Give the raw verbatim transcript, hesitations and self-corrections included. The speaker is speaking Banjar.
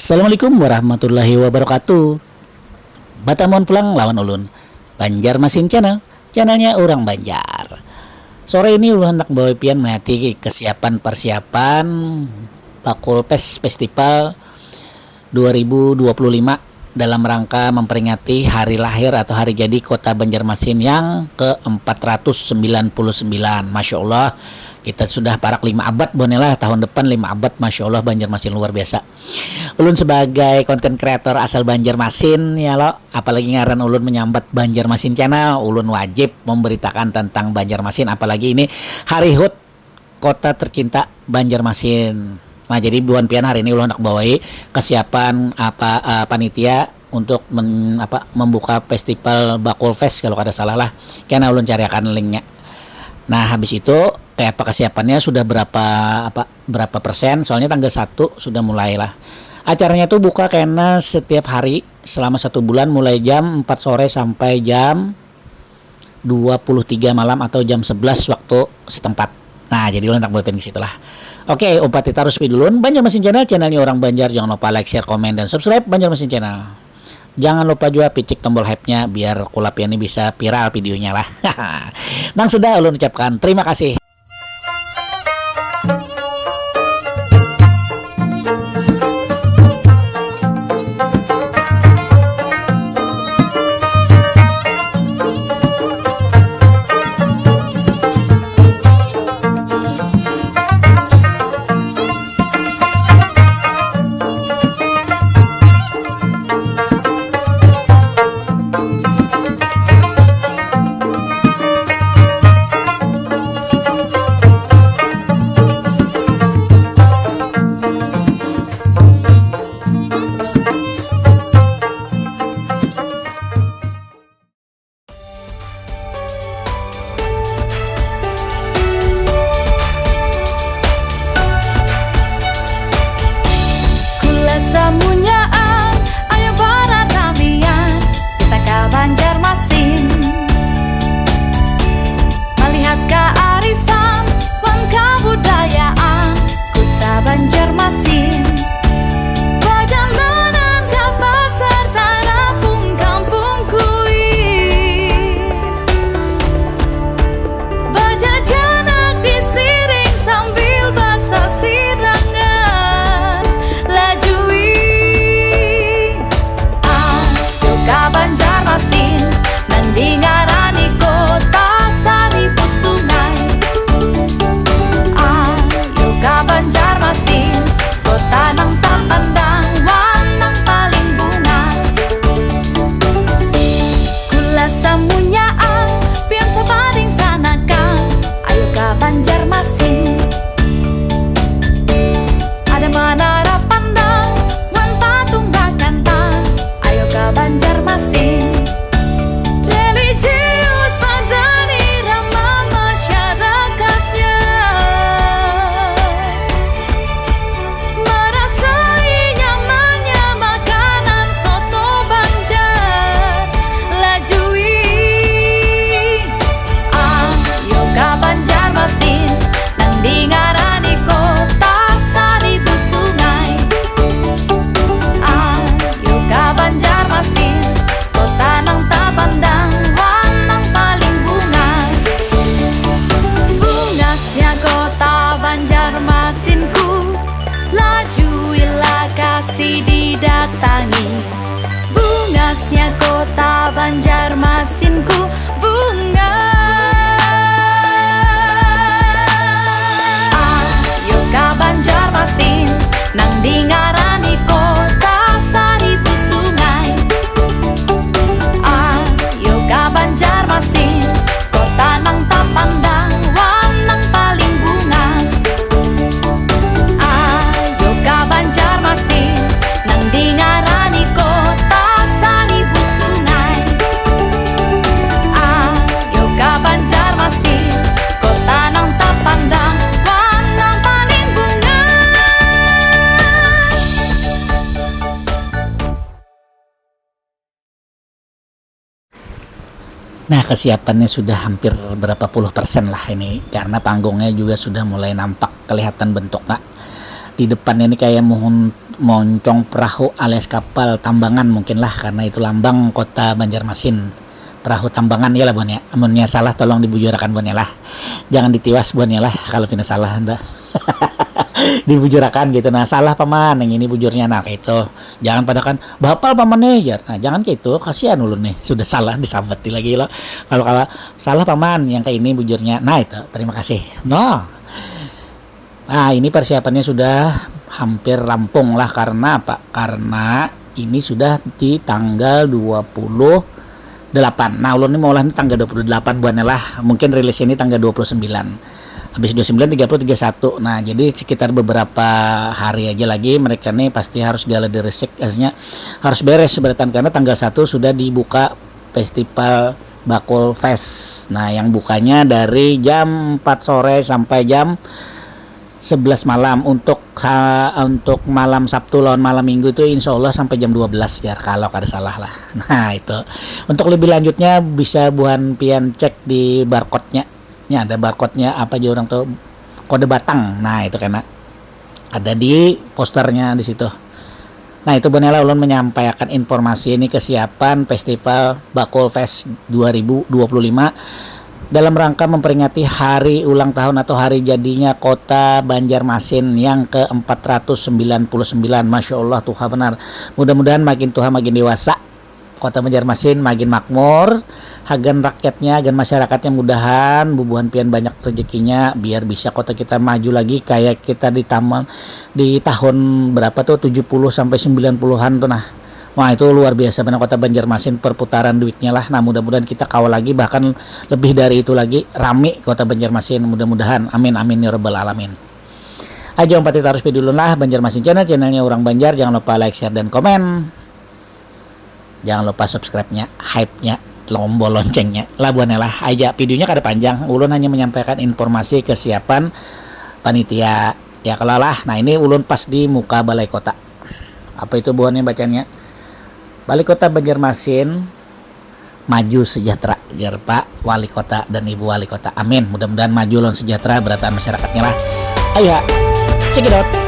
Assalamualaikum warahmatullahi wabarakatuh. Batamuan pulang lawan ulun, Banjarmasin Channel, channelnya urang Banjar. Sore ini ulun handak bawa pian melihat kesiapan persiapan Bakul Fest Festival dua ribu dua puluh lima dalam rangka memperingati hari lahir atau hari jadi Kota Banjarmasin yang ke empat ratus sembilan puluh sembilan. Masya Allah, kita sudah parak lima abad, Bonela, tahun depan lima abad, Masya Allah, Banjarmasin luar biasa. Ulun sebagai konten kreator asal Banjarmasin ya lo, apalagi ngaran ulun menyambat Banjarmasin Channel, ulun wajib memberitakan tentang Banjarmasin, apalagi ini hari hut kota tercinta Banjarmasin. Nah, jadi buhan pian hari ini ulun hendak bawai kesiapan apa uh, panitia untuk men, apa membuka festival Bakul Fest kalau kada salah lah. Kena ulun cariakan linknya. Nah, habis itu kayak apa kesiapannya, sudah berapa apa berapa persen? Soalnya tanggal satu sudah mulai lah. Acaranya tuh buka kena setiap hari selama satu bulan, mulai jam empat sore sampai jam dua puluh tiga malam atau jam sebelas waktu setempat. Nah, jadi ulun tak buatin ke situ lah. Oke, umpati tarus pi dulun, Banjarmasin Channel, channelnya orang Banjar. Jangan lupa like, share, komen, dan subscribe Banjarmasin Channel. Jangan lupa juga picik tombol hype-nya biar kulapian ini bisa viral videonya lah. Nang sudah ulun ucapkan terima kasih. Kula samunyaan, ayo baradamian, kita ka Banjarmasin. Malihat kaarifan wan kabudayaan Kuta Banjarmasin. Bajandanan ka pasar tarapung kampung kuih. Bajajanak di siring sambil basasirangan. Lajui. Ayo ka Banjarmasin, nang dingarani kota saribu sungai. Ayo ka Banjarmasin, kota nang tapandang wan nang paling bungas. Kula samunyaan, pian sapading sanakan, ayo ka Banjarmasin. Ada manara pandang wan patung bakanta, ayo ka Banjarmasin. Religius pada irama masyarakatnya. Marasai nyamannya makanan soto Banjar. Lajui. Ayo ka Banjarmasin, nang dingarani kota saribu sungai. Ayo ka Banjarmasin, kota nang tapandang wan nang paling bungas. Bungasnya kota Banjarmasinku, lajui lakasi didatangi. Bungasnya kota Banjarmasinku, bungas. Ayo ka Banjarmasin, nang dingarani kota saribu sungai. Ayo ka Banjarmasin, kota nang tapandang wan nang paling bungas. Ayo ka Banjarmasin, nang dingarani kota saribu sungai. Ayo ka Banjarmasin, kota nang tapandang wan nang paling bungas. Nah, kesiapannya sudah hampir berapa puluh persen lah ini, karena panggungnya juga sudah mulai nampak kelihatan bentuknya. Di depan ini kayak muhun Moncong perahu alias kapal tambangan mungkin lah, karena itu lambang kota Banjarmasin. Perahu tambangan ya lah buhannya. Amunnya salah tolong dibujurakan buhannya lah. Jangan ditiwas buhannya lah kalau pina salah anda. Dibujurakan gitu. Nah, salah paman, yang ini bujurnya, nah, kayak itu. Jangan pada kan, "Bapal paman nih," jar. Nah, jangan kayak itu, kasihan ulun nih, sudah salah disabati lagi lo. Kalau kalau salah paman, yang kayak ini bujurnya. Nah, itu, terima kasih. No. Nah, ini persiapannya sudah hampir rampung lah. Karena apa? Karena ini sudah di tanggal dua puluh delapan. Nah, ulun ini mau lah ini tanggal dua puluh delapan buhannya lah. Mungkin rilis ini tanggal dua puluh sembilan. Habis dua puluh sembilan, tiga puluh, tiga puluh satu. Nah, jadi sekitar beberapa hari aja lagi mereka nih pasti harus gala diresik, maksudnya harus beres sebenarnya, karena tanggal satu sudah dibuka festival Bakul Fest. Nah, yang bukanya dari jam empat sore sampai jam sebelas malam. Untuk sa- untuk malam Sabtu lawan malam Minggu itu insya Allah sampai jam dua belas jar kalau kada salah lah. Nah, itu. Untuk lebih lanjutnya bisa buhan pian cek di barcode-nya. Ini ada barcode-nya, apa aja orang tuh, kode batang. Nah, itu kena ada di posternya di situ. Nah, itu buhannya lah ulun menyampaikan informasi ini kesiapan Festival Bakul Fest dua ribu dua puluh lima dalam rangka memperingati hari ulang tahun atau hari jadinya kota Banjarmasin yang ke empat ratus sembilan puluh sembilan. Masya Allah, tuha benar. Mudah-mudahan makin tuha makin dewasa. Kota Banjarmasin makin makmur, hagan rakyatnya, hagan masyarakatnya, mudahan bubuhan pian banyak rezekinya, biar bisa kota kita maju lagi kayak kita di taman, di tahun berapa tuh, tujuh puluh sampai sembilan puluhan tuh nah. Wah, itu luar biasa benar kota Banjarmasin, perputaran duitnya lah. Nah, mudah-mudahan kita kawa lagi, bahkan lebih dari itu lagi, rami kota Banjarmasin, mudah-mudahan. Amin, amin, ya rabbal alamin. Aja umpati tarus pidulun lah, Banjarmasin Channel, channelnya orang Banjar. Jangan lupa like, share, dan komen. Jangan lupa subscribe-nya, hype-nya, tombol loncengnya. Lah buhannya lah, aja videonya kada panjang, ulun hanya menyampaikan informasi kesiapan panitia. Ya kalau lah, nah, ini ulun pas di muka balai kota. Apa itu buhannya bacanya? Balai Kota Banjarmasin maju sejahtera, jar Pak Wali Kota dan Ibu Wali Kota. Amin. Mudah-mudahan maju lawan sejahtera berataan masyarakatnya lah. Ayo, check it out.